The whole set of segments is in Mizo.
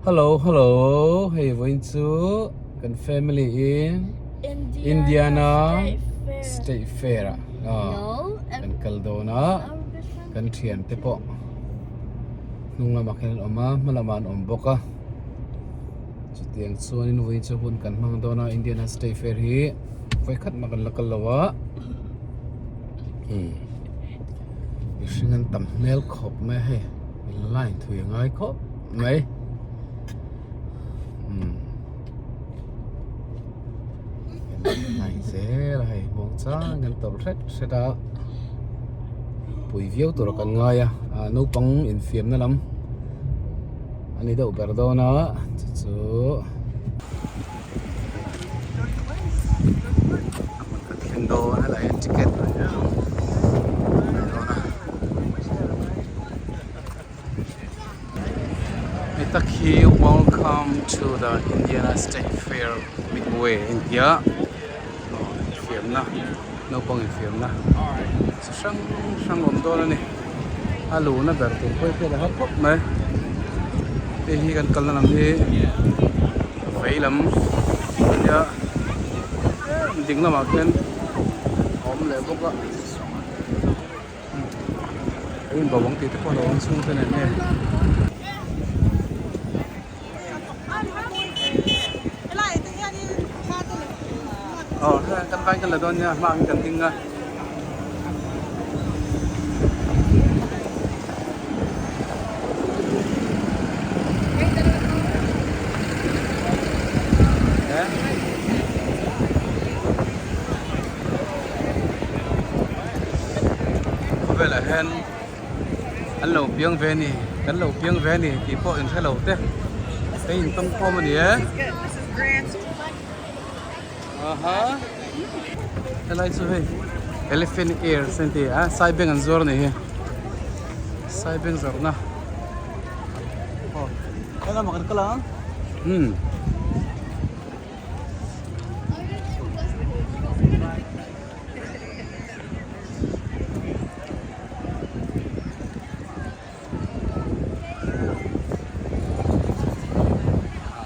Hello hello hei vawiin chu kan family in Indiana State Fair ah kan kal dawn a kan thian te pawh hnung lamah khian an awm a hma lamah an awm bawk a chutiang chuanin vawiin chu hun kan hmang dawn a Indiana State Fair hi vawikhat mah kan la kal lo a mihring an tam hmel khawp mai a hei. Line thui a ngai khawp mai umm line zel a hei muang chang an tawlh hret hret a pui viau tur ah kan ngai a ah naupang infiamna lam a ni deuh ber dawn a chu chu a hmun kan thleng dawn helai hian ticket a ni dawn a. Hei tak hi welcome to the Indiana State Fair Midway a intia aw infiamna naupang infiamna chi hrang hrang a awm dawn a ni a luhna ber tur pawh hi hriat a har khawp mai hei hi kan kalna lam hi vei lam a nia ding lamah khian a awm leh bawk a. In bawng tih te pawh a lo awm chhung te nen nge. Aw helai kan vai kan la dawn nia hma ang kan ding a. Khawvelah hian an lo piang ve a ni kan lo piang ve a ni tih pawh in hre lo te hei in tawng khawm a ni e aha helai chu hei elephant ears an ti a sai beng an zuar a ni hi sai beng zawrhna aw helamah kan kal ang umm.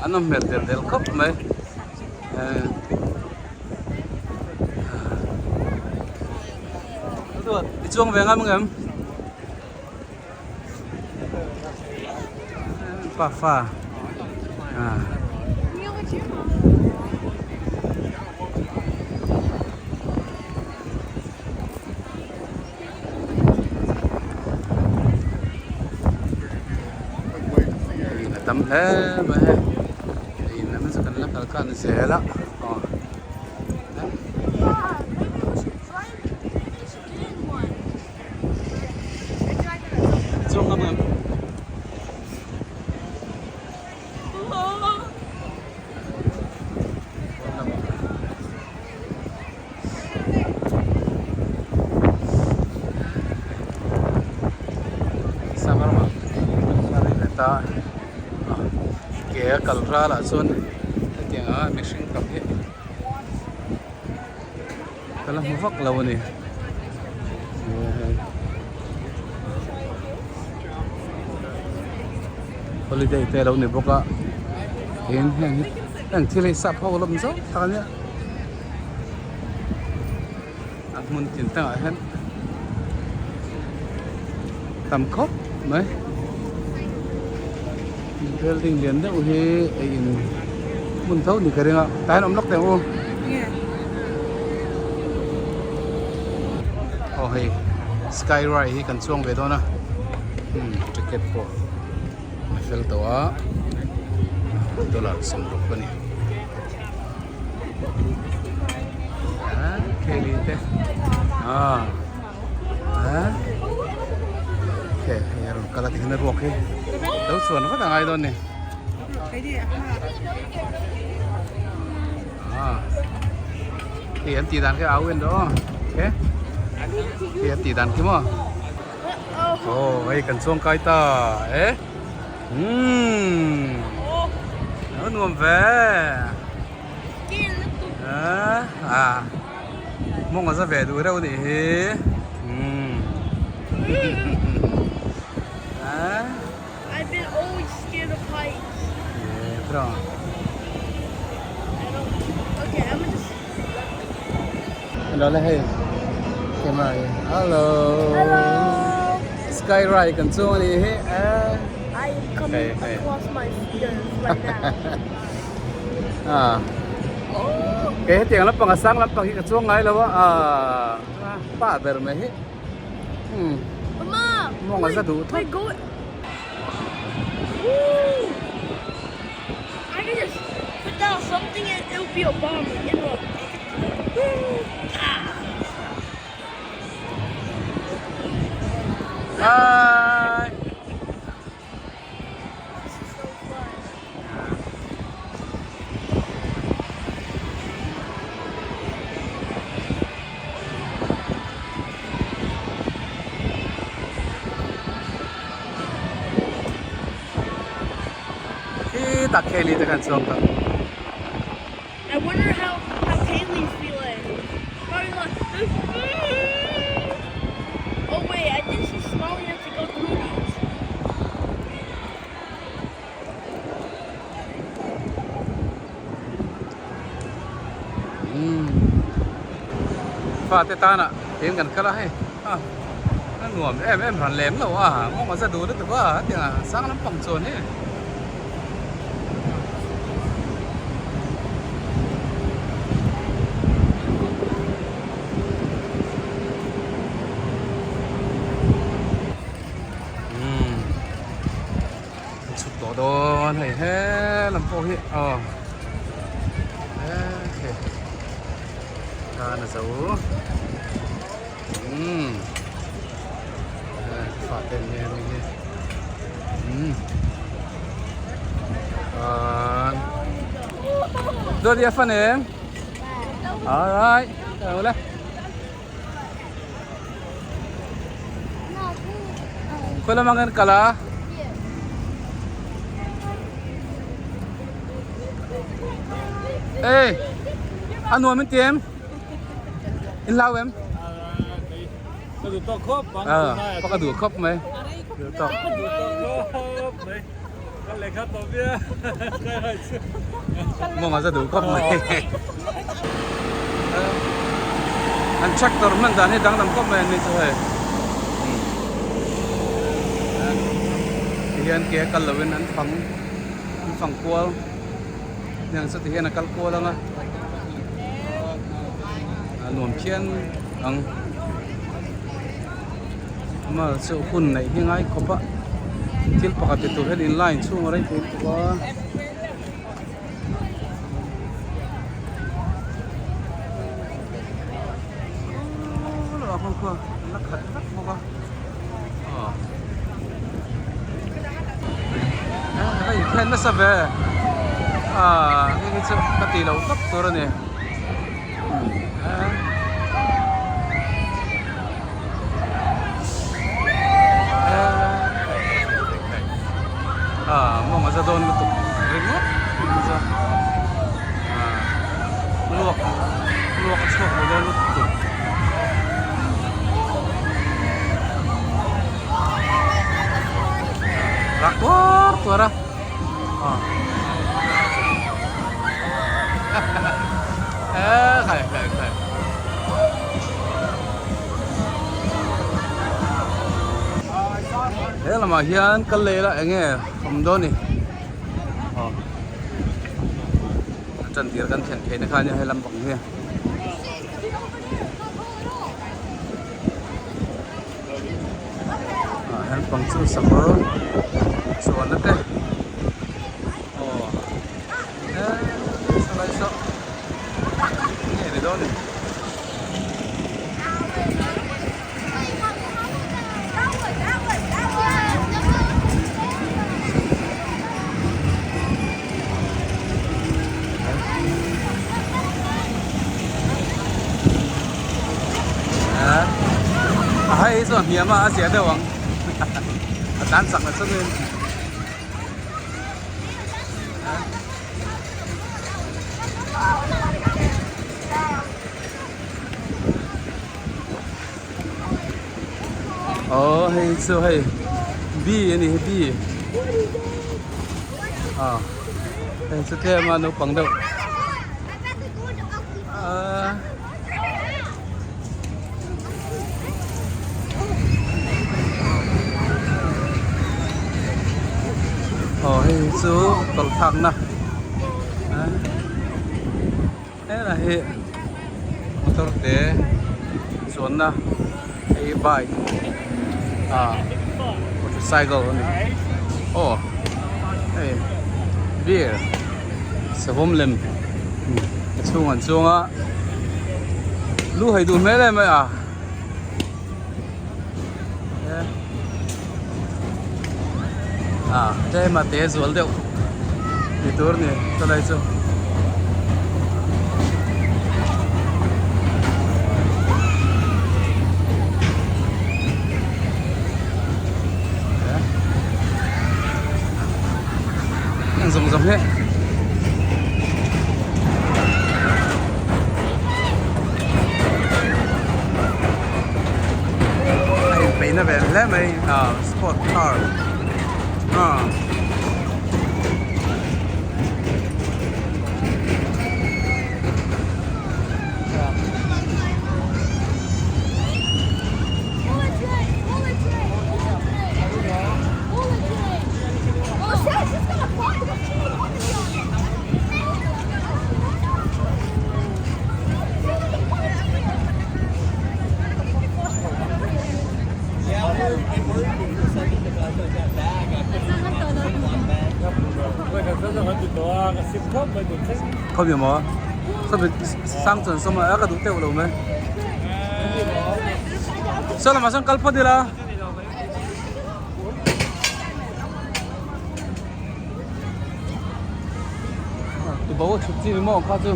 An awm hmel del del khawp mai i chuang ve ngam ngem pafa ah a tam hle mai hei in lam hi chu kan la kal khan zel a aw. Ke a kal ralah chuan hetiang a mihring tam hi ka la hmu vak lo a ni holiday te alo ni bawk a tin heng hi heng thil hi sap ho lawm zawk tak a nia a hmun tin tangah hian tam khawp mai building lian deuh hi ei in hmun tho ni ka ring a tah hian awm lawk teh ang u aw hei sky ride hi kan chuang ve dawn a umm ticket pawh a fel tawh a dollar 60 a ni. Kelly te ah ah okay hei a rawn kal a tikhian a ruak hi lo chuan vat a ngai dawn ni ah hei an tih dan khi a au en rawh aw okay hei an tih dan khi maw aw hei kan chuang kai ta e. Umm nó nuam ve à mong là ra về đuổi đâu nhỉ umm I've been always scared of heights. Tiraw. Hello le hei camera hi hello Hello. Sky ride kan chuang a nih hi I am coming across my fears right now. Ah. Kei hetiang lampang a sang lampang hi ka chuang ngai lo a ah pa ber mai hi. Hmm. Mama, Mawng a za duh thawt. Wait, go. I can just put down something and it'll be a bomb. It'll Bye. This is so fun. Khi tak Kaylee te khan chuang ta. I wonder how how Kaylee's feeling. Probably like Oh wait, I think she's small enough to go through these. Fate tana eng kan kal a hei a a nuam em em hran lem lo a nghawng a za duh lutuk a hetiang a sang lampang chuan hi. Umm an chhuk tawh dawn hei he lam pawh hi aw he tan a zo umm fate an nia hei hi umm chuan dawt hi a fan em alright alo le. Khawi lamah kan kal a? Ê, a nuam in ti em? In hlau em? Ka duh tawk khawp ang. Ờ, ka duh khawp mai. Duh tawk. Ka duh tawk khawp mai. Ka lehkha tawh viau. Mawng a za duh khawp mai. An tractor hman dan hi danglam khawp mai an ni chu hei. Tihian ke a kal lovin an fang an fang kual. Heng chu tihian a kal kual ang a. A nuam phian ang. Ama chu hun neih hi ngai khawp a thil pakhat ti tur hian in line chhung a rei thei lutuk a. La khat vek bawk a aw a inthlen nasa ve ah hei hi chu ka tih loh tawp tur a ni. Ah mawng a za dawn lutuk ringawt a ah luak luak a chhuak lo dawn lutuk. Rak tuar tuar a ah. Khai khai khai. He lamah hian kal leh ila eng nge awm dawn ni aw a tan tir kan thlen theihna kha ania he lam bang hi ah he lampang chu sakawr chuanna te aw. A hei chu a hniam a a zia deuh ang a tlan chak la chuan in. Aw hei chu hei bee a ni hi bee ah. Hei chu tlem a naupang deuh ahh aw hei chu tawlh thlak na helai hi motor te chuanna hei bike ah motorcycle a ni aw hei beer savawm lem a chhung an chuang a lu hai duh hmel em mai a ah tlem a te zual deuh ni tur a ni chulai chu. Heng zawng zawng hi a inpeihna ve hle mai ah sport car ah. Khawmi maw khawmi sang chuan sawm a ka duh teuh lo mai saw lamah sawn kal phawt ila. Tubo a chhut chi ni maw kha chu.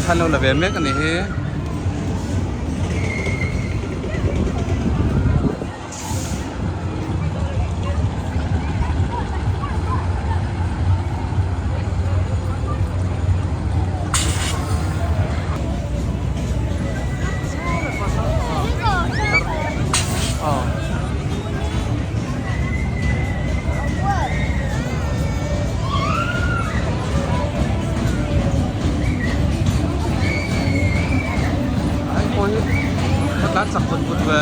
Thlan lo la ve mek a ni hi. Ka tlan chak vut vut ve.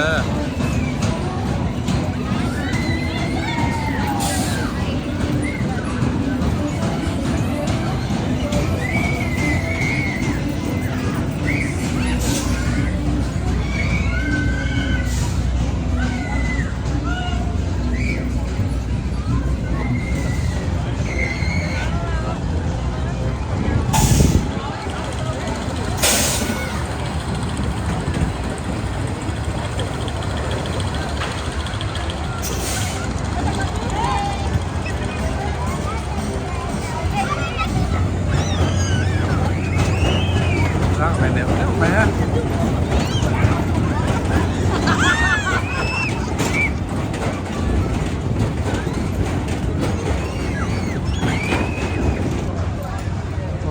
Rang ve neuh neuh mai a.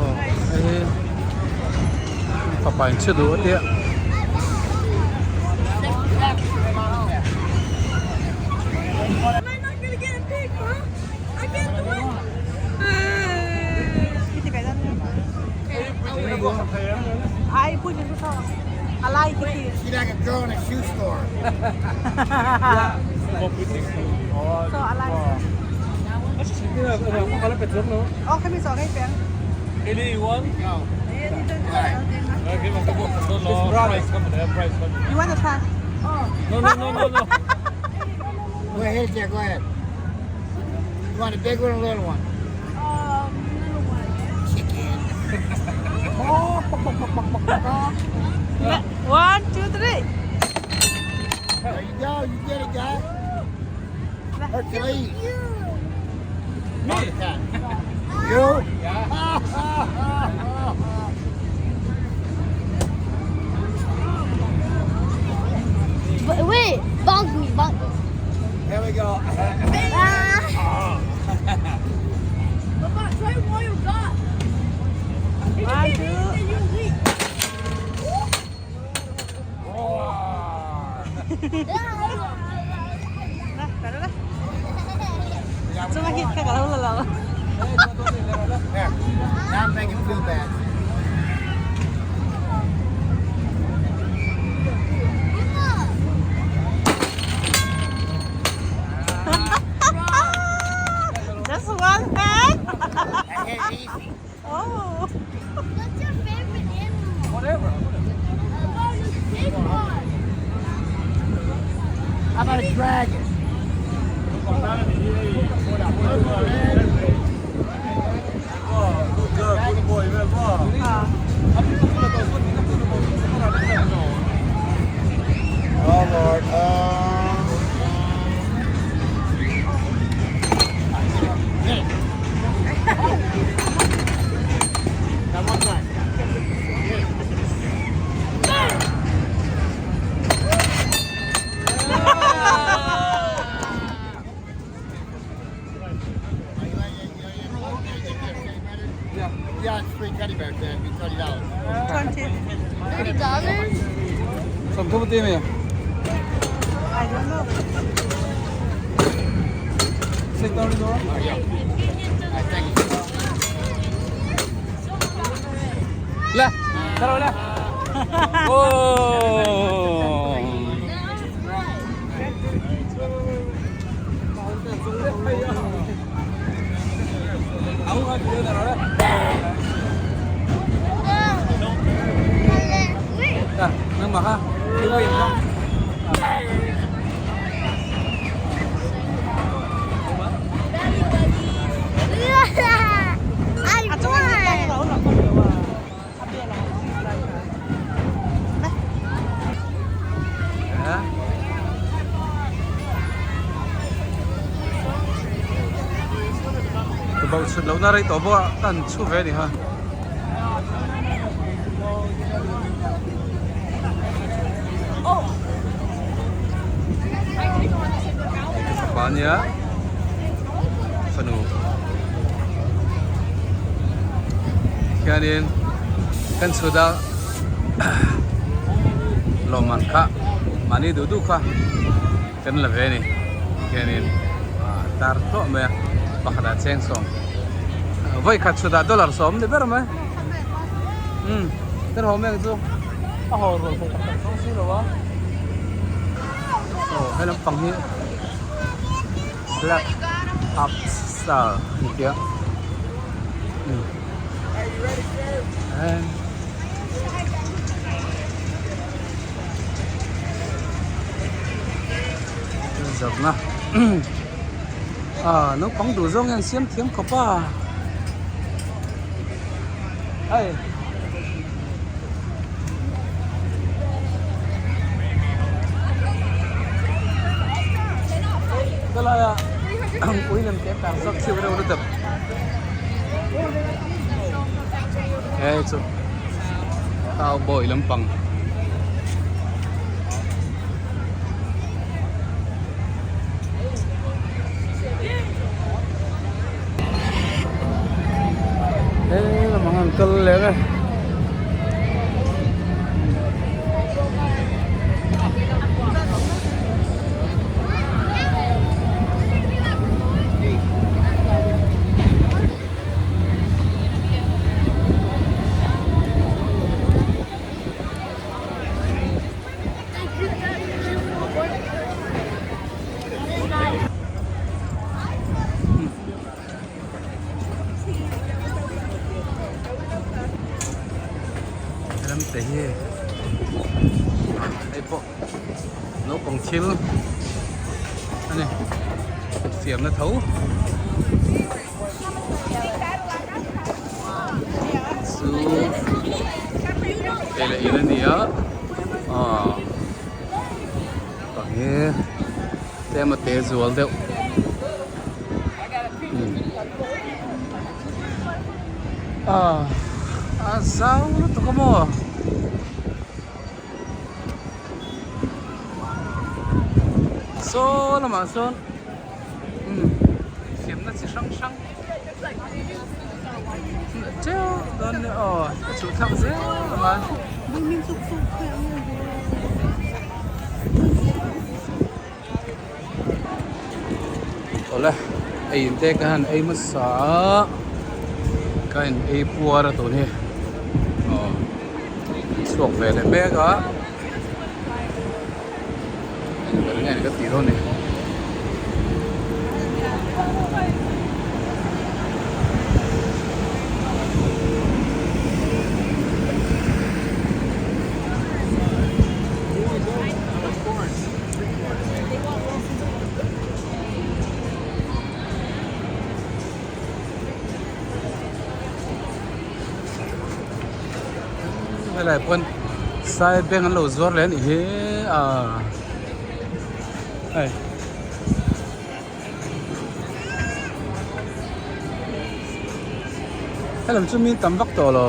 Aw hei hi fapa in chhe duh a tia. Me. You? Yeah. But wait, bonk me, bonk me. Here we go. Ah. Papa, try all you got. If you One, can't hit it, then you're weak. 来，来来来，这么去看看好了了。 There. Now I'm making feel bad. Just one hand. I hit it easy. Oh. What's your favorite animal? Whatever. Papa, just pick one. How about a dragon? Good girl, good boy, well Ah. Oh, Lord. Hit it. Now one time. Hit it. Yeah. Yeah, it's free teddy bears, then. It'd be $30. 20. $30? Sawmthum te mi. I don't know. $6. Oh, yeah. All right, thank you. La, tara la. Oh. That's right. Wait. À, nang mà ha. Đi qua không? I 啊，这个你 won. 老老了啊，啊别了。来。 Hả? Tụi bầu sụt lâu na đây tổ bộ tan chu về đi ha. Pania fanu hianin kan chhuda lawmman kha mahni duh duh kha kan la ve a ni hianin tar tawh mai a pakhatah cheng sawm vawi khat chhutah dollar sawm ni ber mai umm kan haw mek chu a haw rual thei tak tak chuang si lo a aw he lampang hi black up star an tia umm eh. Zawrhna ah naupang duh zawng hian siam thiam khawp a hei. Helai ah ui lem te tar zawk chhiu reuh lutuk he chu cowboy lampang. He lamang an kal leh ang e. Ram te hi hei pawh naupang thil a ni fiamna tho chu ei leh in a ni a aw pang hi tlem a te zual deuh. Ah a zau lutuk a maw. Saw lamah sawn umm infiamna chi hrang hrang teuh dawn nia aw a chhuh thlak zel ang a. Awle ei in te ka han ei hmasa a ka in ei puar a tun hi aw chhuak ve leh mek a engber nge ka tih dawn ni. Helai pawn sai beng an lo zuar leh a nih hi ah hei. Helam chu mi tam vak tawh lo.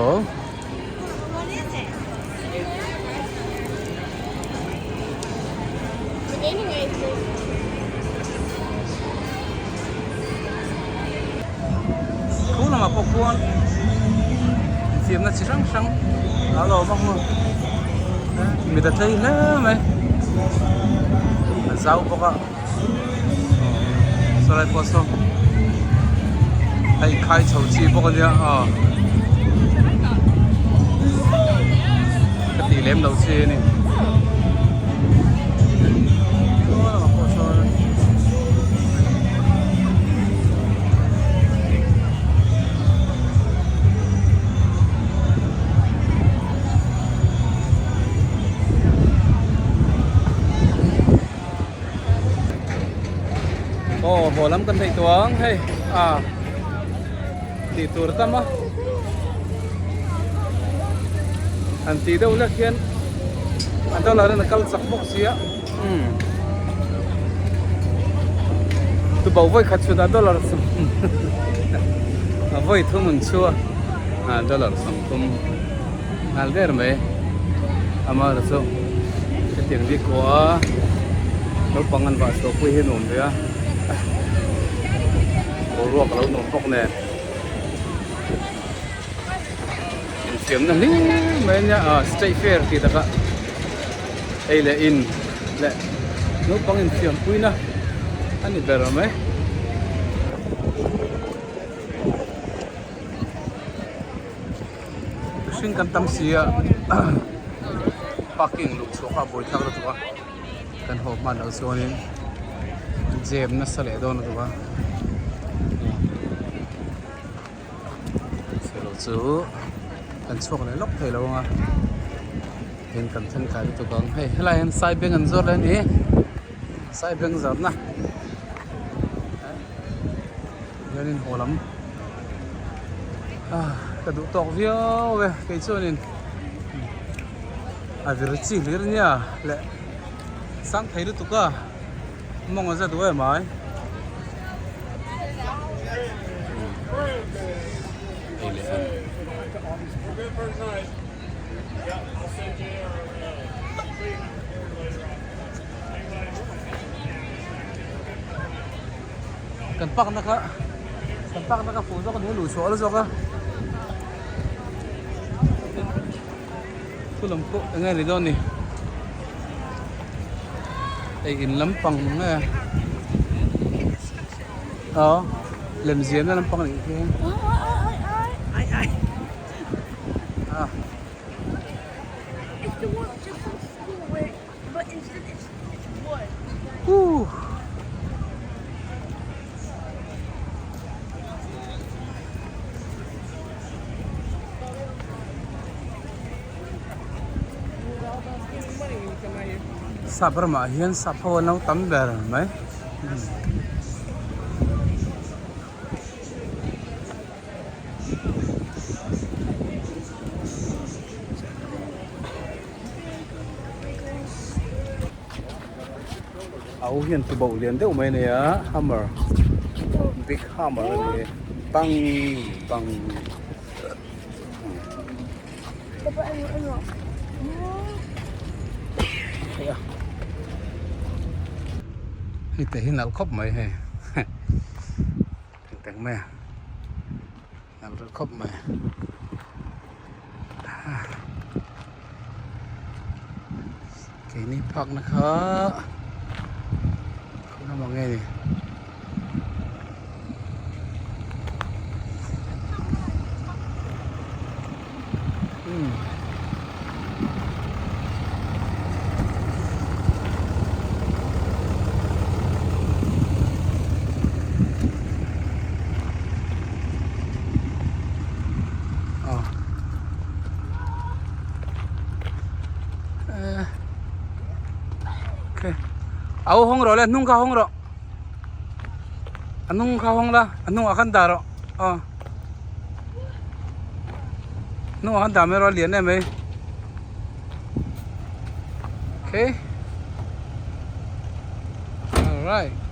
Khu lamah pawh khuan infiamna chi hrang hrang a lo awm a hmu mit a tlei hle mai a zau bawk a saw lai pawh saw a inkhai chho chi bawk a nia aw ka tih lem loh chi a ni. Aw haw lam kan theih tawh ang hei a tih tur tam a an tih deuh lek hian a dollar in a kal chak bawk sia umm tuboh vawi khat chhut ah dollar sawm a vawi thum an chhuah a dollar sawmthum nghal der mai amaherawhchu chu hetiang bik kawh a naupang an vah chhuah pui hi a nuam ve a boruak a lo nuam bawk nen infiamna hlim mai ania ah state fair tih takah ei leh in leh naupang infiam puina a ni ber mai. Mihring kan tam si a parking luh chhuah kha a buai thlak lutuk a kan haw hman loh chuanin jam nasa leh dawn lutuk a chhelo chu kan chhuak leh lawk thei lo ang a tin kan then kai lutuk ang hei helai hian sai beng an zuar leh a ni sai beng zarhna hianin haw lam ah ka duh tawk viau e kei chuanin a vir chi hlir nia leh sang thei lutuk a mawng a za duh em ai ei leh ang. Kan park na kha kan park na kha fuh zawk a ni a luh chhuah zawk a thu lam pawh eng nge ni dawn ni ei in lampang nge aw lem ziahna lampang a nih khi ah. Woo. Sap ramah hian sap ho an lo tam ber mai. A u hian tuboh lian deuh mai a nei a hammer big hammer a ni bang bang. Hei te hi nalh khawp mai hei teng teng mai a nalh reuh khawp mai keini phakna kha khaw lamah nge ni. Au hawng rawh le hnung kha hawng rawh a hnung kha hawng la a hnungah khan dah rawh aw. Hnungah khan dah mai rawh a lian em mai okay alright.